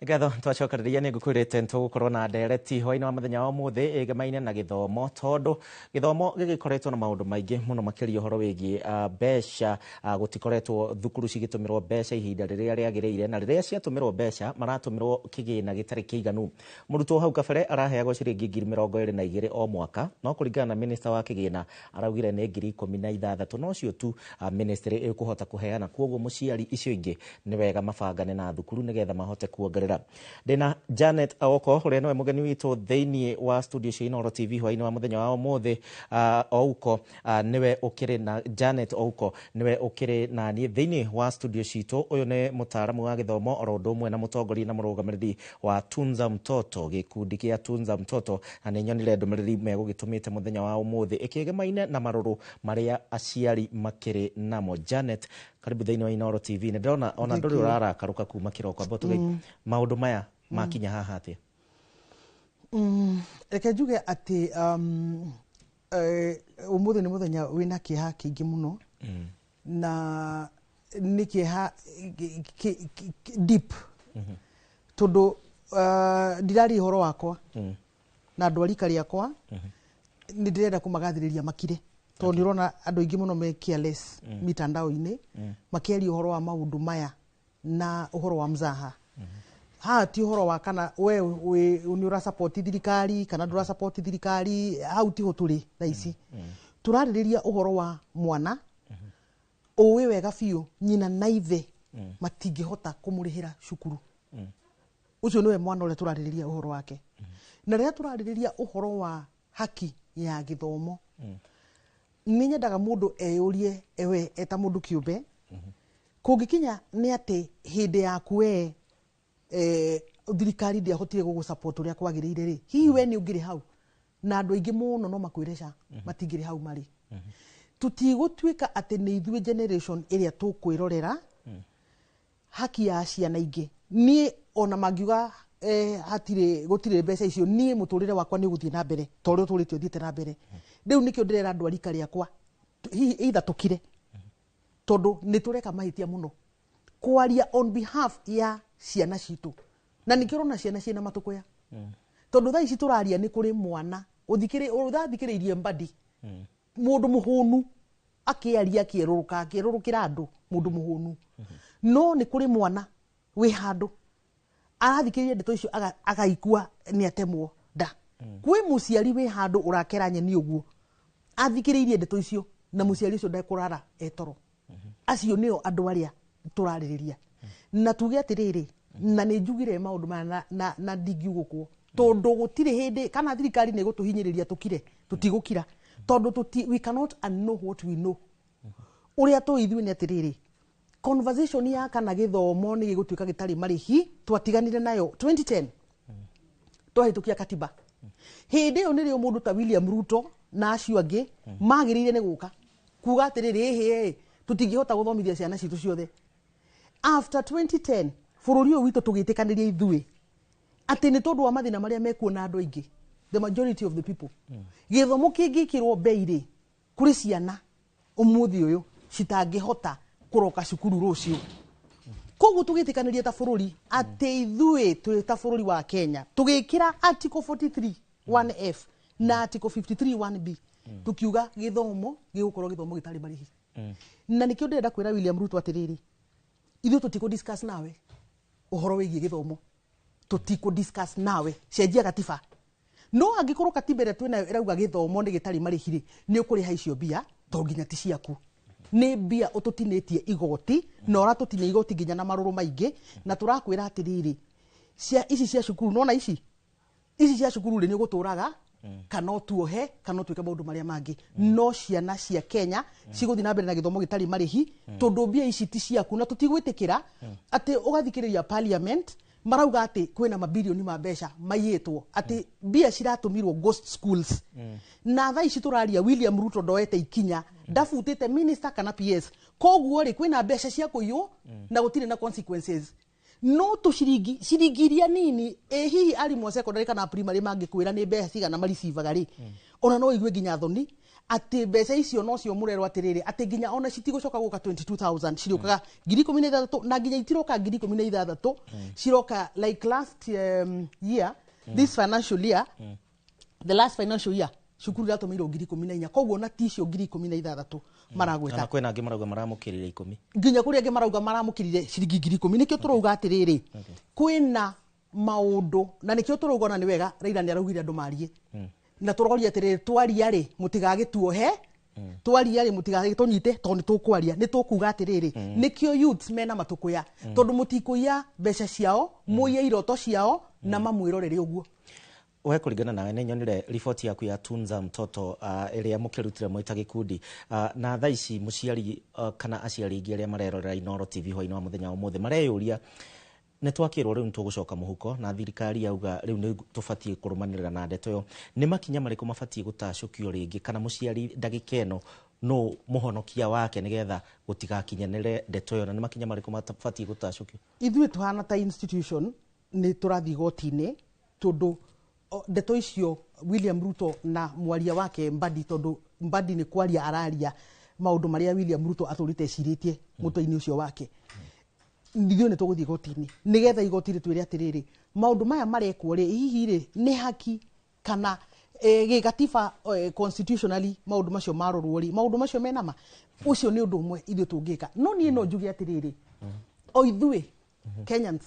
Ngatho twacokereria. Nĩ ngũkwĩrĩte nĩtũgũkorwo na ndereti hwainĩ wa mũthenya wa ũmũthĩ ĩgemaine na gĩthomo, tondũ gĩthomo gĩgĩkoretwo na maũndũ maingĩ mũno, makĩria ũhoro wĩgiĩ mbeca. Gũtikoretwo thukuru cigĩtũmĩrwo mbeca ihinda rĩrĩa rĩagĩrĩire, na rĩrĩa ciatũmĩrwo mbeca maratũmĩrwo kĩgĩna gĩtarĩ kĩiganu. Mũrutwo hau kabere araheagwo ciringi 22,000 o mwaka, no kũringana na minista wa kĩgĩna araugire nĩ 16,000 no cio tu ministry ĩkũhota kũheana. Koguo mũciari icio ingĩ nĩ wega mabangane na thukuru nĩgetha mahote kuongerera. Ndĩna Janet Aoko, ũrĩa nĩwe mũgeni witũ thĩinĩ wa studio cia Inooro TV hwainĩ wa mũthenya wa ũmũthĩ. Ouko nĩwe ũkĩrĩ na Janet Ouko nĩwe ũkĩrĩ na niĩ thĩinĩ wa studio citũ. Ũyũ nĩ mũtaaramu wa gĩthomo, oro ũndũ ũmwe na mũtongoria na mũrũgamĩrĩri wa Tunza Mtoto, gĩkundi gĩa Tunza Mtoto, na nĩ nyonire ndũmĩrĩri megũgĩtũmĩte mũthenya wa ũmũthĩ ĩkĩgemaine na marũrũ marĩa aciari makĩrĩ namo. Janet, karibu thĩinĩ wa Inooro TV. Nĩ ndĩrona ona ndũrĩ ũrarakarũka kuma kĩroko. Amba tũge maũndũ maya makinya haha atĩa? Reke njuge atĩ ũmũthĩ nĩ mũthenya wĩna kĩeha kĩingĩ mũno, na nĩ kĩeha deep, tondũ ndiraria ũhoro wakwa na andũ a rika rĩakwa. Nĩ ndĩrenda kũmagathĩrĩria makire, tondũ nĩ ũrona andũ aingĩ mũno me careless mitandao-inĩ makĩaria ũhoro wa maũndũ maya na ũhoro wa mzaha. Haha ti ũhoro wa kana we nĩ ũra support thirikari kana ndũra support thirikari. Hau tiho tũrĩ thaa ici. Tũrarĩrĩria ũhoro wa mwana ũĩ wega biũ nyina na ithe matingĩhota kũmũrĩhĩra cukuru. Ũcio nĩwe mwana ũrĩa tũrarĩrĩria ũhoro wake. Na rĩrĩa tũrarĩrĩria ũhoro wa haki ya gĩthomo, nĩ nyendaga mũndũ eyũrie ewe eta mũndũ kĩũmbe, kũngĩkinya nĩ atĩ hĩndĩ yaku we thirikari ndĩahotire gũgũ support ũrĩa kwagĩrĩire rĩ, hihi we nĩ ũngĩrĩ hau? Na andũ aingĩ mũno no makwĩre ca matingĩrĩ hau marĩ. Tũtigũtuĩka atĩ nĩ ithuĩ generation ĩrĩa tũkwĩrorera haki ya ciana ingĩ. Niĩ ona mangiuga hatirĩ gũtirĩ mbeca icio, niĩ mũtũrĩre wakwa nĩ ũgũthiĩ na mbere ta ũrĩa ũtũrĩte ũthiĩte na mbere. Rĩu nĩkĩo ndĩrera andũ a rika rĩakwa hihi either tũkire, tondũ nĩ tũreka mahĩtia mũno kwaria on behalf ya ciana citũ. Na nĩkĩo ũrona ciana ciĩna matũkũya, tondũ thaa ici tũraria nĩ kũrĩ mwana ũrathikĩrĩirie mbadi, mũndũ mũhũnu akĩaria, akĩerũrũka, akĩerũrũkĩra andũ, mũndũ mũhũnu. No nĩ kũrĩ mwana wĩ handũ arathikĩrĩria ndeto icio agaikua nĩ atemwo nda. Kwĩ mũciari wĩ handũ ũrakera nyeni ũguo athikĩrĩirie ndeto icio, na mũciari ũcio ndekũrara etoro. Acio nĩo andũ arĩa tũrarĩrĩria. Na tuge atĩrĩrĩ, na nĩ njugire maũndũ maya na ndingiugũkwo, tondũ gũtirĩ hĩndĩ kana thirikari nĩ ĩgũtũhinyĩrĩria tũkire, tũtigũkira, tondũ we cannot unknow what we know. Ũrĩa tũĩ ithuĩ nĩ atĩrĩrĩ, conversation ya kana gĩthomo nĩ gĩgũtuĩka gĩtarĩ marĩhi twatiganire nayo 2010 twahĩtũkia katiba. Hĩndĩ ĩyo nĩrĩo mũndũ ta William Ruto na acio angĩ magĩrĩire nĩ gũka kuga atĩrĩrĩ, ĩhĩ tũtingĩhota gũthomithia ciana citũ ciothe. After 2010 bũrũri ũyũ witũ tũgĩtĩkanĩria ithuĩ atĩ nĩ tondũ wa mathĩna marĩa mekuo na andũ aingĩ, the majority of the people, gĩthomo kĩngĩkĩrwo mbei rĩ, kũrĩ ciana ũmũthĩ ũyũ citangĩhota kũroka cukuru rũciũ. Koguo tũgĩtĩkanĩria ta bũrũri atĩ ithuĩ twĩ ta bũrũri wa Kenya tũgĩkĩra article 43 1F na article 53 1B, tukiuga gĩthomo gĩgũkorwo gĩthomo gĩtarĩ marĩhi. Na nĩkĩo ndĩrenda kwĩra William Ruto atĩrĩrĩ, ithuĩ tũtikũ discuss nawe ũhoro wĩgiĩ gĩthomo, tũtikũ discuss nawe. Cenjia gatiba. No angĩkorwo katiba ĩrĩa twĩnayo ĩrauga gĩthomo nĩ gĩtarĩ marĩhi rĩ, nĩ ũkũrĩha icio mbia, to nginya ti ciaku, nĩ mbia ũtũtinĩtie igoti, na ũratũtinia igoti nginya na marũrũ maingĩ. Na tũrakwĩra atĩrĩrĩ, cia ici cia cukuru, nona ici ici cia cukuru rĩ, nĩ ũgũtũraga kana ũtuohe kana ũtuĩke maũndũ marĩa mangĩ, no ciana cia Kenya cigũthiĩ na mbere na gĩthomo gĩtarĩ marĩhi, tondũ mbia ici ti ciaku. Na tũtigwĩtĩkĩra atĩ ũgathikĩrĩria parliament marauga atĩ kwĩna mabirioni ma mbeca maiyĩtwo, atĩ mbia ciratũmirwo ghost schools. Na thaa ici tũraria William Ruto ndoete ikinya, ndabutĩte minister kana PS. Koguo rĩ, kwĩna mbeca cia kũiywo na gũtirĩ na consequences. No tũciringi ciringi iria nini ĩ hihi arimũ a secondary kana primary mangĩkwĩra nĩ mbeca cigana maricivaga rĩ, ona no igue nginya thoni. Atĩ mbeca icio nocio mũrerwo atĩrĩrĩ, atĩ nginya ona citigũcoka gũka 22,000, cirokaga 16,000, na nginya itiroka 16,000, ciroka like last year, this financial year, the last financial year, cukuru iratũmĩirwo 14,000. Koguo na ti icio 16,000 maragweta. Kana kwĩna angĩ marauga maramũkĩrire 10. Nginya kũrĩ angĩ marauga maramũkĩrire ciringi 10,000. Nĩkĩo tũrauga atĩrĩrĩ, kwĩna maũndũ, na nĩkĩo tũrauga ona nĩ wega Raila nĩ araugire andũ marie, na tũroria atĩrĩrĩ, twaria rĩ, mũtigagĩtuohe, twaria rĩ, mũtigagĩtũnyite, tondũ nĩ tũkwaria, nĩ tũkuga atĩrĩrĩ, nĩkĩo youths mena matũkũya, tondũ mũtikũiya mbeca ciao, mũiye iroto ciao na mamwĩrorere ũguo. We kũringana nawe, nĩ nyonire riboti yaku ya Tunza Mtoto, ĩrĩa mũkĩrutire mwĩ ta gĩkundi, na thaa ici mũciari, kana aciari aingĩ arĩa marerorera Inooro TV hwainĩ wa mũthenya wa ũmũthĩ mareyũria, nĩ twakĩrwo rĩu nĩ tũgũcoka mũhuko, na thirikari yauga rĩu nĩ tũbatiĩ kũrũmanĩrĩra na ndeto ĩyo, nĩ makinya marĩkũ mabatiĩ gũtacũkio rĩngĩ, kana mũciari ndagĩka ĩno no mũhonokia wake nĩgetha gũtigakinyanĩre ndeto ĩyo, na nĩ makinya marĩkũ mabatiĩ gũtacũkio? Ithuĩ tũhana ta institution nĩ tũrathiĩ igoti-inĩ, tondũ ndeto icio William Ruto na mwaria wake Mbadi, tondũ Mbadi nĩ kwaria araria maũndũ marĩa William Ruto atũrĩte ecirĩtie mũtwe-inĩ ũcio wake. Ithuĩ nĩ tũgũthiĩ igoti-inĩ nĩgetha igoti rĩtwĩre atĩrĩrĩ, maũndũ maya marekwo rĩ, hihi rĩ, nĩ haki kana gĩgatiba, constitutionally maũndũ macio marorwo rĩ, maũndũ macio menama. Ũcio nĩ ũndũ ũmwe ithuĩ tũngĩka. No niĩ no njuge atĩrĩrĩ, o ithuĩ Kenyans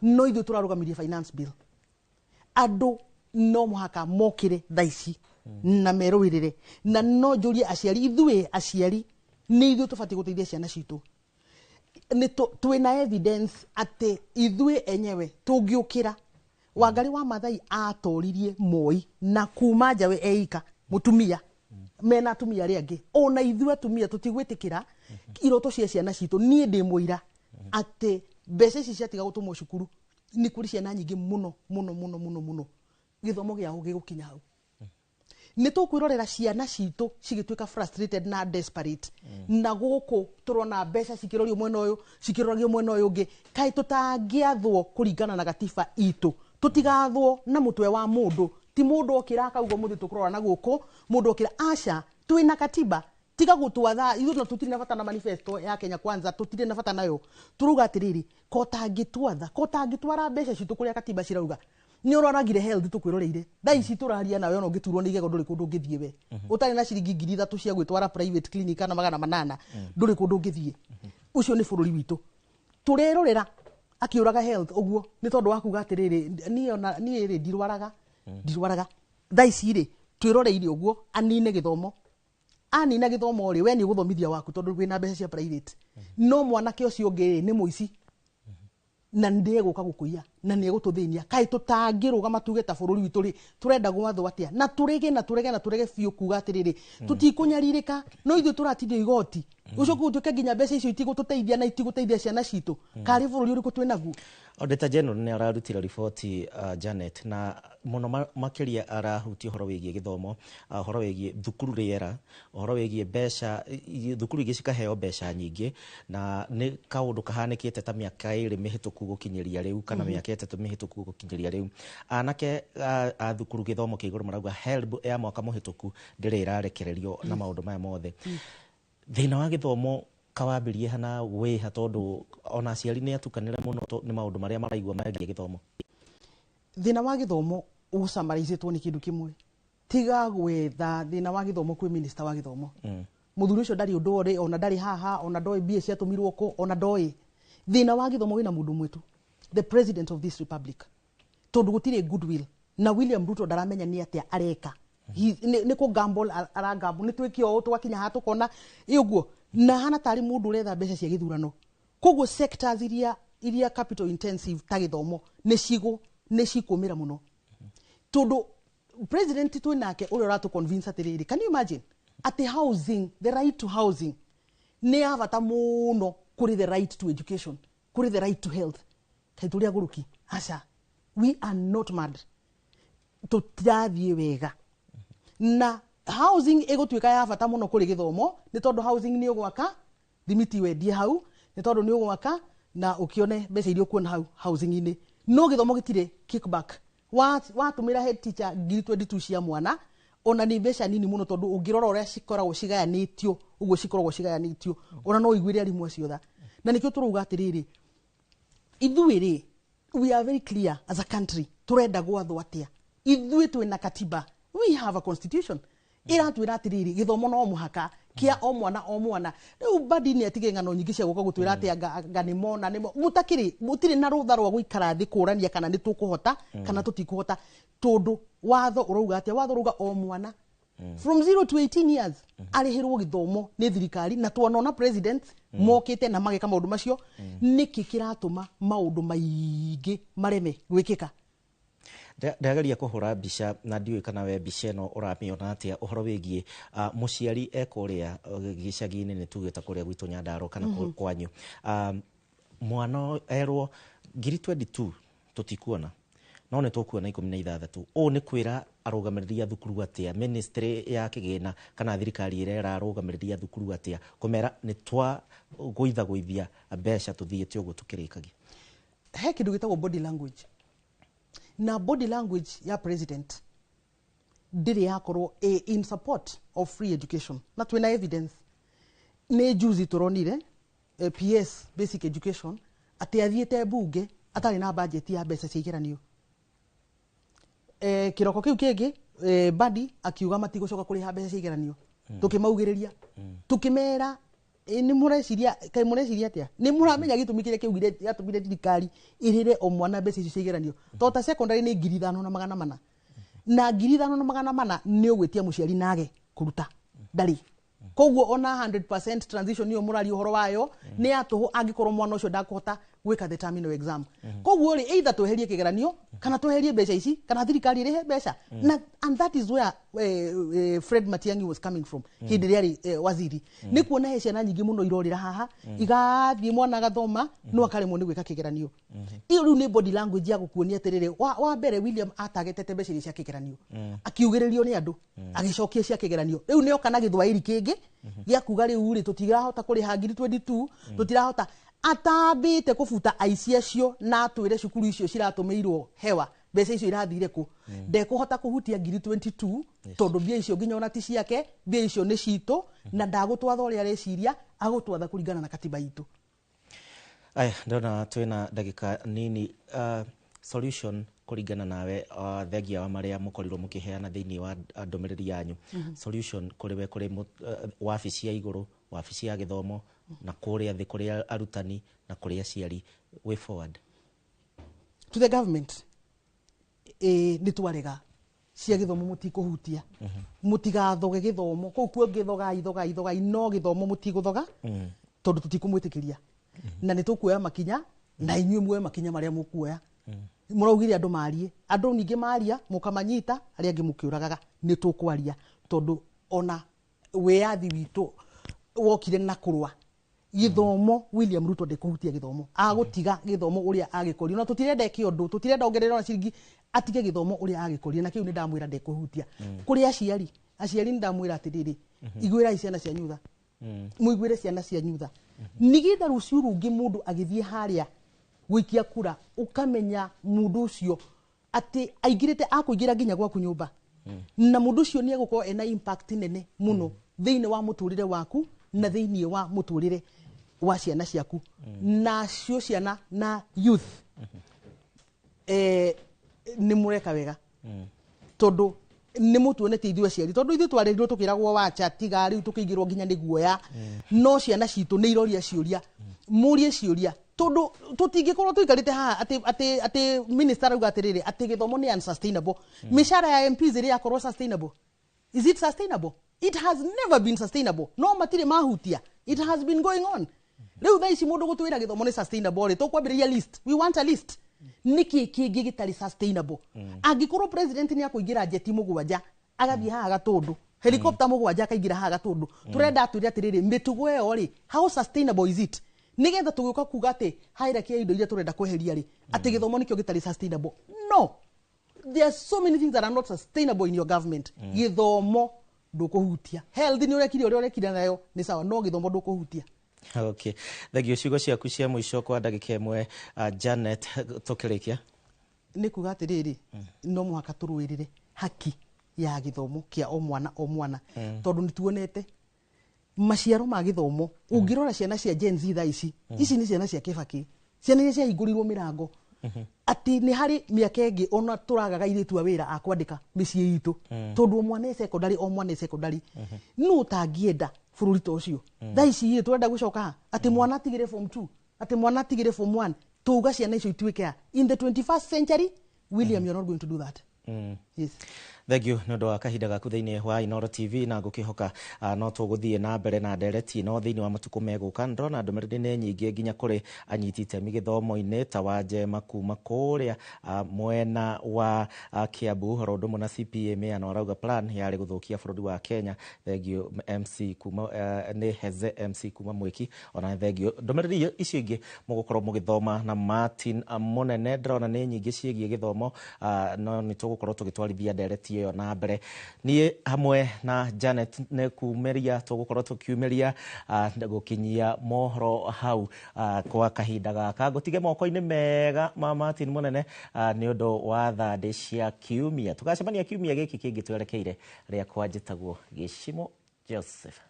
no ithuĩ tũrarũgamirie finance bill. Andũ no mũhaka mokĩre thaa ici na merũĩrĩre. Na no njũrie aciari, ithuĩ aciari nĩ ithuĩ tũbatiĩ gũteithia ciana citũ. Nĩ twĩna evidence atĩ ithuĩ enyewe tũngĩũkĩra. Wangari wa Maathai atoririe Moi na kuma njawe eika mũtumia mena atumia arĩa angĩ. Ona ithuĩ atumia tũtigwĩtĩkĩra iroto cia ciana citũ. Niĩ ndĩ mũira atĩ mbeca ici ciatiga gũtũmwo cukuru, nĩ kũrĩ ciana nyingĩ mũno mũno mũno mũno mũno gĩthomo gĩao gĩgũkinya hau. Nĩ tũkwĩrorera ciana citũ cigĩtuĩka frustrated na desperate, na gũkũ tũrona mbeca cikĩrorio mwena ũyũ, cikĩroragio mwena ũyũ ũngĩ. Kaĩ tũtangĩathwo kũringana na gatiba itũ? Tũtigathwo na mũtwe wa mũndũ, ti mũndũ okĩra akauga mũthĩ tũkũrora na gũkũ, mũndũ okĩra, aca, twĩna katiba. Tiga gũtwatha ithuĩ, na tũtirĩ na bata na manifesto ya Kenya Kwanza, tũtirĩ na bata nayo. Tũrauga atĩrĩrĩ, ko tangĩtwatha, ko tangĩtwara mbeca citũ kũrĩa katiba cirauga. Nĩ ũroragire health tũkwĩroreire. Thaa ici tũraria nawe, ona ũngĩturwo nĩ igego ndũrĩ kũndũ ũngĩthiĩ we ũtarĩ na ciringi 3,000 cia gwĩtwara private clinic kana 800, ndũrĩ kũndũ ũngĩthiĩ. Ũcio nĩ bũrũri witũ tũrerorera akĩũraga health ũguo, nĩ tondũ wa kuga atĩrĩrĩ, niĩ ona niĩ rĩ, ndirwaraga, ndirwaraga. Thaa ici rĩ, twĩroreire ũguo anine gĩthomo. Anina gĩthomo rĩ, we nĩ ũgũthomithia waku tondũ wĩna mbeca cia private, no mwanake ũcio ũngĩ rĩ, nĩ mũici na ndĩegũka gũkũiya na nĩ egũtũthĩnia. Kaĩ tũtangĩrũgama tuge ta bũrũri witũ rĩ, tũrenda gwathwo atĩa, na tũrege na tũrege na tũrege biũ kuga atĩrĩrĩ, tũtikũnyarirĩka, no ithuĩ tũratindio igoti, ũcoke ũtuĩke nginya mbeca icio itigũtũteithia na itigũteithia ciana citũ. Karĩ bũrũri ũrĩkũ twĩ naguo? Auditor General nĩ ararutire riboti, Janet, na mũno makĩria arahutia ũhoro wĩgiĩ gĩthomo, ũhoro wĩgiĩ thukuru rĩera, ũhoro wĩgiĩ mbeca, thukuru ingĩ cikaheo mbeca nyingĩ, na nĩ kaũndũ kahanĩkĩte ta mĩaka 2 mĩhĩtũku gũkinyĩria rĩu, kana mĩaka 3 mĩhĩtũku gũkinyĩria rĩu. Anake a thukuru gĩthomo kĩa igũrũ marauga HELB ya mwaka mũhĩtũku ndĩrĩ ĩrarekererio na maũndũ maya mothe. Thĩna wa gĩthomo kawambĩrie hana wĩha, tondũ ona aciari nĩ atukanĩre mũno nĩ maũndũ marĩa maraigua megiĩ gĩthomo. Thĩna wa gĩthomo ũcamaraicĩtwo nĩ kĩndũ kĩmwe, tiga gwetha thĩna wa gĩthomo kwĩ minister wa gĩthomo. Mũthuri ũcio ndarĩ ũndũ ũrĩ, ona ndarĩ haha, ona ndoĩ mbia ciatũmirwo kũ, ona ndoĩ. Thĩna wa gĩthomo wĩna mũndũ ũmwe tu, the president of this republic, tondũ gũtirĩ goodwill na William Ruto ndaramenya nĩ atĩa areka. Nĩ kũ gamble aragamble, nĩ twĩke ũũ tũgakinya haha tũkona ĩ ũguo, na hana tarĩ mũndũ ũretha mbeca cia gĩthurano. Koguo sectors iria capital intensive ta gĩthomo nĩ cikũmĩra mũno, tondũ president twĩ nake ũrĩa ũratũ convince atĩrĩrĩ, can you imagine atĩ housing, the right to housing nĩ ya bata mũno kũrĩ the right to education, kũrĩ the right to health? Kaĩ tũrĩ agũrũki? Aca, we are not mad. Tũtirathiĩ wega na housing ĩgũtuĩka ya bata mũno kũrĩ gĩthomo, nĩ tondũ housing nĩ ũgwaka thimiti wendie hau, nĩ tondũ nĩ ũgwaka na ũkĩone mbeca iria ũkuona hau housing-inĩ. No gĩthomo gĩtirĩ kickback. Watũmĩra head teacher 22,000 cia mwana, Ona nĩ mbeca nini mũno, tondũ ũngĩrora ũrĩa cikoragwo cigayanĩtio, ũguo cikoragwo cigayanĩtio, ona no ũiguĩre arimũ acio tha. Na nĩkĩo tũrauga atĩrĩrĩ, ithuĩ rĩ, we are very clear as a country, tũrenda gwathwo atĩa. Ithuĩ twĩna katiba, we have a constitution ĩratwĩra atĩrĩrĩ, gĩthomo no mũhaka kĩa o mwana o mwana. Rĩu Mbadi nĩ atige ng'ano nyingĩ cia gũka gũtwĩra atĩ anga nĩ mona nĩmo mũtakĩrĩ, mũtirĩ na rũtha rwa gũikara thĩ kũrania kana nĩ tũkũhota kana tũtikũhota, tondũ watho ũrauga atĩa? Watho ũrauga o mwana from 0 to 18 years arĩhĩrwo gĩthomo nĩ thirikari. Na twanona president mokĩte na mageka maũndũ macio. Nĩkĩ kĩratũma maũndũ maingĩ mareme gwĩkĩka? Ndageria kũhũra mbica na ndiũĩ kana we mbica ĩno ũramĩona atĩa, ũhoro wĩgiĩ mũciari e kũrĩa gĩcagi-inĩ, nĩ tugĩte kũrĩa gwitũ Nyandarua kana kwanyu, mwana erwo ngiri 22 tũtikuona, no nĩ tũkuona 16. Ũũ nĩ kwĩra arũgamĩrĩri a thukuru atĩa? Ministry ya kĩgĩna kana thirikari ĩrera arũgamĩrĩri a thukuru atĩa kũmera nĩ twagũithagũithia mbeca tũthiĩte ũguo tũkĩrĩkagia? He kĩndũ gĩtagwo body language, na body language ya president ndĩrĩ yakorwo ĩ in support of free education. Na twĩna evidence, nĩ juzi tũronire PS basic education atĩ athiĩte mbunge atarĩ na budget ya mbeca cia igeranio. Kĩroko kĩu kĩngĩ, Mbadi akiuga matigũcoka kũrĩha mbeca cia igeranio. Tũkĩmaugĩrĩria, tũkĩmera, nĩ mũreciria, kaĩ mũreciria atĩa? Nĩ mũramenya gĩtũmi kĩrĩa kĩaugire gĩatũmire thirikari ĩrĩre o mwana mbeca icio cia igeranio? To ta secondary nĩ 5400, na 5400 nĩ ũgwĩtia mũciari nage kũruta ndarĩ. Koguo ona 100% transition ĩyo mũraria ũhoro wayo nĩ ya tũhũ angĩkorwo mwana ũcio ndakũhota gwĩka the terminal exam. Koguo rĩ, either tweherie kĩgeranio kana tweherie mbeca ici kana thirikari ĩrĩhe mbeca. Na and that is where Fred Matiang'i was coming from hĩndĩ ĩrĩa arĩ waziri. Nĩ kuona he ciana nyingĩ mũno irorĩra haha, igathiĩ mwana agathoma no akaremwo nĩ gwĩka kĩgeranio. Iyo rĩu nĩ body language ya gũkuonia atĩrĩrĩ, wa mbere William atagetete mbeca iria cia kĩgeranio, akiugĩrĩrio nĩ andũ, agĩcokia cia kĩgeranio. Rĩu nĩ oka na gĩthwaĩri kĩngĩ gĩa kuga rĩu rĩ, tũtirahota kũrĩha ngiri 22, tũtirahota. Atambĩte kũbuta aici acio na atwĩre cukuru icio ciratũmĩirwo hewa, mbeca icio irathire kũ, ndekũhota kũhutia ngiri 22, tondũ mbia icio nginya ona ti ciake, mbia icio nĩ citũ, na ndagũtwatha ũrĩa areciria, agũtwatha kũringana na katiba itũ. Aya, ndona twĩna ndagĩka nini. Solution kũringana nawe, thengia wa marĩa mũkorirwo mũkĩheana thĩinĩ wa ndũmĩrĩri yanyu, solution kũrĩ we, kũrĩ wabici ya igũrũ, wabici ya gĩthomo, na kũrĩa thĩ kũrĩ arutani na kũrĩ aciari, way forward? To the government, nĩ twarega cia gĩthomo mũtikũhutia, mũtigathoge gĩthomo. Kũu kuongĩ thogai, thogai, thogai, no gĩthomo mũtigũthoga, tondũ tũtikũmwĩtĩkĩria na nĩ tũkuoya makinya, na inyuĩ muoe makinya marĩa mũkuoya. Mũraugire andũ marie, andũ ningĩ maria mũkamanyita, arĩa angĩ mũkĩũragaga. Nĩ tũkwaria, tondũ ona wĩyathi witũ wokire na kũrũa. Gĩthomo, William Ruto ndekũhutia gĩthomo, agũtiga gĩthomo ũrĩa agĩkorio, na tũtirenda eke ũndũ, tũtirenda ongerere ona ciringi, atige gĩthomo ũrĩa agĩkorio, na kĩu nĩ ndamwĩra ndekũhutia. Kũrĩ aciari, aciari nĩ ndamwĩra atĩrĩrĩ, iguĩrai ciana cianyu tha, mũiguĩre ciana cianyu tha, nĩgetha rũciũ rũngĩ mũndũ agĩthiĩ harĩa gũikia kura, ũkamenya mũndũ ũcio atĩ aingĩrĩte akũingĩra nginya gwaku nyũmba, na mũndũ ũcio nĩ egũkorwo ena impact nene mũno thĩinĩ wa mũtũrĩre waku na thĩinĩ wa mũtũrĩre wa ciana ciaku. Nacio ciana na youth, nĩ mũreka wega, tondũ nĩ mũtuonetie ithuĩ aciari, tondũ ithuĩ twarerirwo tũkĩragwo wacha tiga, rĩu tũkĩingĩrwo nginya nĩ guoya. No ciana citũ nĩ iroria ciũria, mũrie ciũria, tondũ tũtingĩkorwo tũikarĩte haha atĩ minister arauga atĩrĩrĩ, atĩ gĩthomo nĩ unsustainable. Mĩcara ya MPs ĩrĩ yakorwo sustainable? Is it sustainable? It has never been sustainable, no matirĩ mahutia. It has been going on. Rĩu thaa ici mũndũ gũtwĩra gĩthomo nĩ sustainable rĩ, tũkwambĩrĩria list. We want a list, nĩkĩ kĩngĩ gĩtarĩ sustainable? Angĩkorwo president nĩ akũingĩra jeti 7 agathiĩ haha Gatũndũ, helicopter 7 akaingĩra haha Gatũndũ, tũrenda atwĩre atĩrĩrĩ, mĩtugo ĩyo rĩ, how sustainable is it, nĩgetha tũgĩũka kuga atĩ hierarchy ya indo iria tũrenda kweheria rĩ, atĩ gĩthomo nĩkĩo gĩtarĩ sustainable? No there are so many things that are not sustainable in your government. Gĩthomo ndũkũhutia. Health nĩ ũrekire ũrĩa ũrekire nayo nĩ sawa, no gĩthomo ndũkũhutia. Okay, thengio. Ciugo ciaku cia mũico kwa ndagĩka 1, Janet, tũkĩrĩkia. Nĩ kuga atĩrĩrĩ, no mũhaka tũrũĩrĩre haki. Ya gĩthomo kĩa o mwana o mwana, tondũ nĩ tuonete maciaro ma gĩthomo. Ũngĩrora ciana cia Gen Z thaa ici, ici nĩ ciana cia Kĩbakĩ, ciana iria ciahingũrirwo mĩrango atĩ nĩ harĩ mĩaka ĩngĩ ona tũragaga airĩtu a wĩra a kwandĩka mĩciĩ itũ, tondũ o mwana e secondary, o mwana e secondary. Nũ ũtangĩenda bũrũri ta ũcio? Thaa ici rĩ, tũrenda gũcoka ha atĩ mwana atigĩre form 2, atĩ mwana atigĩre form 1? Tuga ciana icio ituĩke a in the 21st century? William, you're not going to do that. Yes. Thank you nĩ ũndũ wa kahinda gaku thĩinĩ wa Inooro TV, na ngũkĩhoka no tũgũthiĩ na mbere na ndereti no thĩinĩ wa matukũ megũka. Ndĩrona ndũmĩrĩri nĩ nyingĩ nginya kũrĩ anyiti itemi gĩthomo-inĩ ta wa Njema kuma kũrĩa mwena wa Kiambu, oro ũndũ ũmwe na CPA Mĩano arauga plan yarĩ gũthũkia bũrũri wa Kenya. Thank you MC kuma nĩ Heze MC kuma Mwĩki, ona thank you. Ndũmĩrĩri icio ingĩ mũgũkorwo mũgĩthoma na Martin Mũnene. Ndĩrona nĩ nyingĩ ciĩgiĩ gĩthomo, no nĩ tũgũkorwo tũgĩtwarithia ndereti ĩyo na mbere. Niĩ hamwe na Janet nĩ kumĩria tũgũkorwo tũkiumĩria gũkinyia mohoro hau kwa kahinda gaka. Ngũtige moko-inĩ mega ma Martin Mũnene nĩ ũndũ wa thandĩ cia kiumia. Tũgacemania kiumia gĩkĩ kĩngĩ twerekeire. Rĩakwa njĩtagwo Gĩcimo Joseph.